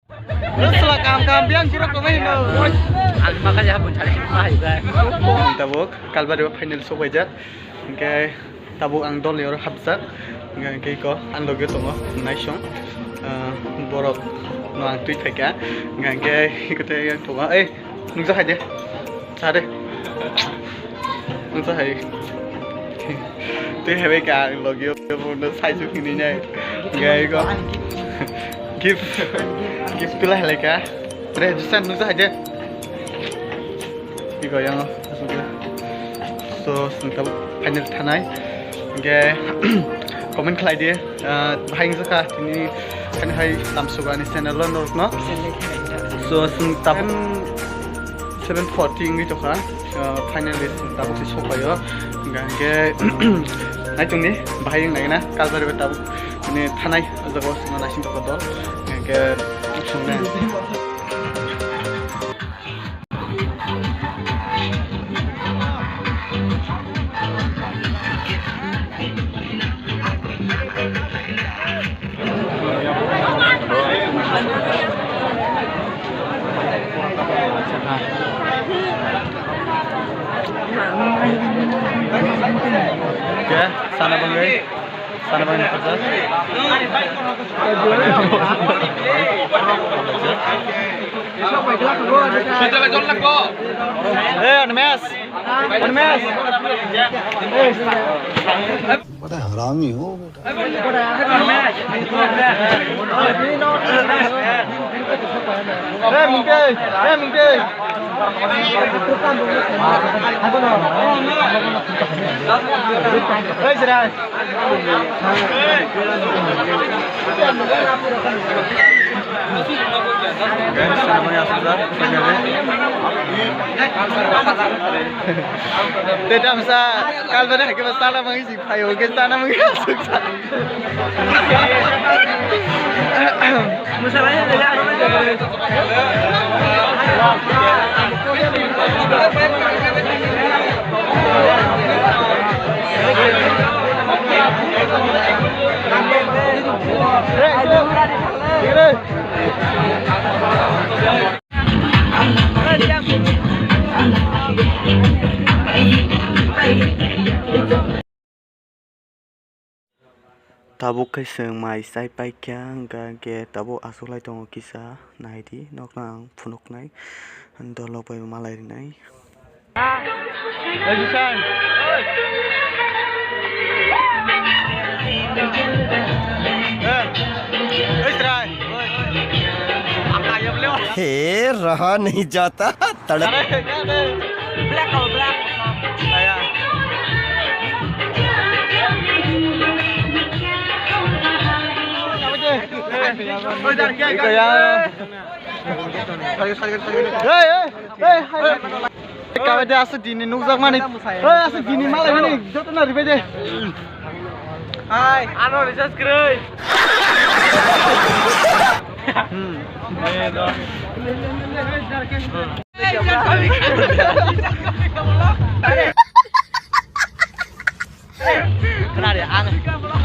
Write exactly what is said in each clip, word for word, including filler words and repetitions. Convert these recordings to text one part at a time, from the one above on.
Sala kaham kaham biyang juro kome hino. Ang maka ya bun chari sini mahai bai. Tabuk Kalbari o final sobaijak. Hingke tabuk ang dol yoro hapjak. Hingke ko ang loge tongo naisong. Ah, borok no ang twi phaikha. Hingke kote yang tongo. Eh, nukjak hai de. Sa de. Nukjak hai. Twi hai bai ka ang loge o bono sai su hini nai. Hingke ko. Gift. Gift pila hai ka. Re, Jusan, nukjak hai de. Iko yang, asukla. So, sini tabuk final thanai. Hingke, comment khlai di. Ah, bahai wngjakha, tini, hani hai lamsugo ani channel o norok no. So, sini tabuk seven forty wngwi tokha. Ah, finally, sini tabuk se sokphaio. Hingke, naitongni, bahai wng naina, Kalbari bai tabuk. Ani thanai, o jaga o sini naising tokha dol. Hingke, songna. Ke, sana bangwi. Sana bangwi nakarjak. Eh, Animesh. Animesh. बड़ा हरामी हो बेटा। Eh, Mungke. Eh, Mungke. Eh, Jirai. Guys, sana bangwi asukjak, finally. Tei tamsa, Kalbari hai khe ba sana bangwi si phaio, hwnkhe sana bangwi asukjak. Tabuk khe chwng mai chai paikha, hwnkha hwnkhe tabuk achuklai tongo kisa, naidi nokno ang phunuknai, dolok bai malai rinai. हे रहा नहीं जाता। Tadap. Black ko, black. Ayan. Ikaw yan. Hey, hey, hey, hey. Kabe de asa dini nukjak mani. Hey, asa dini malai mani. Joto na ribai de. Hai, ano recharge kwrwi. Hmm. Kenal ya, ang.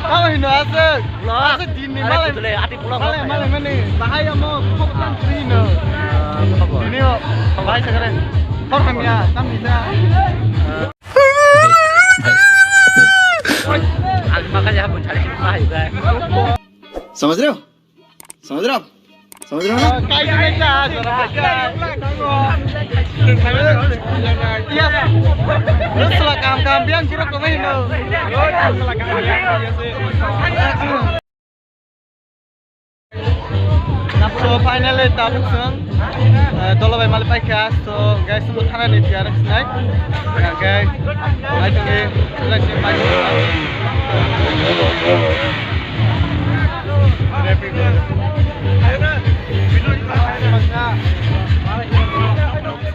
Kamu hino asik. Asik dini malai. Ati pulo. Malai, malai, malai. Bahaya mau kok kan dino. Dini kok. Bahaya sekarang. Kok hamya, kami dah. Ang makanya hapon cari sini, Pak, ya. समझ रहे हो? समझ रहे हो आप? समझ रहे हो ना? Sala kaham kaham biyang juro kome hino. So finally tabuk chwng, eh, dolo bai mali paikha. So guys, chwng thana ni tiyar sinai. Guys, ai tongni, lai sini pai.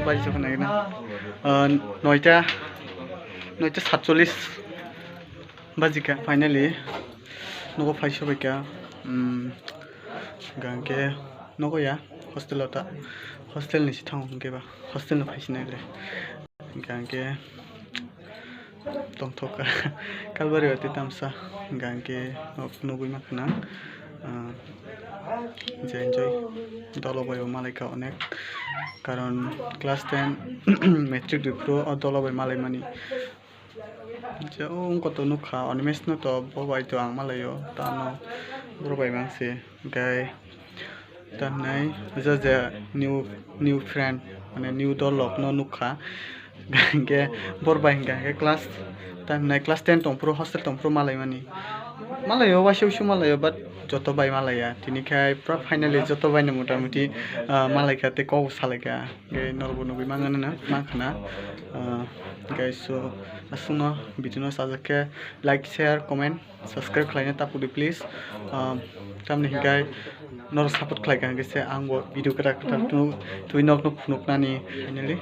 Pai sokna gina. Eh, noita, noita satchollis. Bajikha finally nogo phai sobaikha, um, hwnkhe nogo ya hostel o ta, hostel ni si thango hwnkhe ba hostel no phai sinai le hwnkhe tongthok kha Kalbari o tei tamsa hwnkhe nugui mankha na. Ah, je enjoy dolo bai bo malaikha onek, karon class ten matric rwphuru o dolo bai malaimani. Je o wngkha to nukha, Animesh no to bo bai to ang malaio, tamo borok bai mangsi, hwnkhe tamhinai je je new, new friend, mane new dolok no nukha, hwnkhe bor bai hwnkha hwnkhe class, tamhinai class ten tongphuru, hostel tongphuru malaimani, malaio, waisa usu malaio, but joto bai malaiya, tini khai pura finally joto bai no motamuti, ah, malaikha tei kok salaikha. Hwnkhe norokbo nugwi mangana, mankha na. Ah, guys, so aswkno video no sajak khe like, share, comment, subscribe khlaina ta pudi please. Ah, tamni hwnkhe norok support khlaikha hwnkhe se angbo video kwtal kwtal twi nokno phunuknani finally.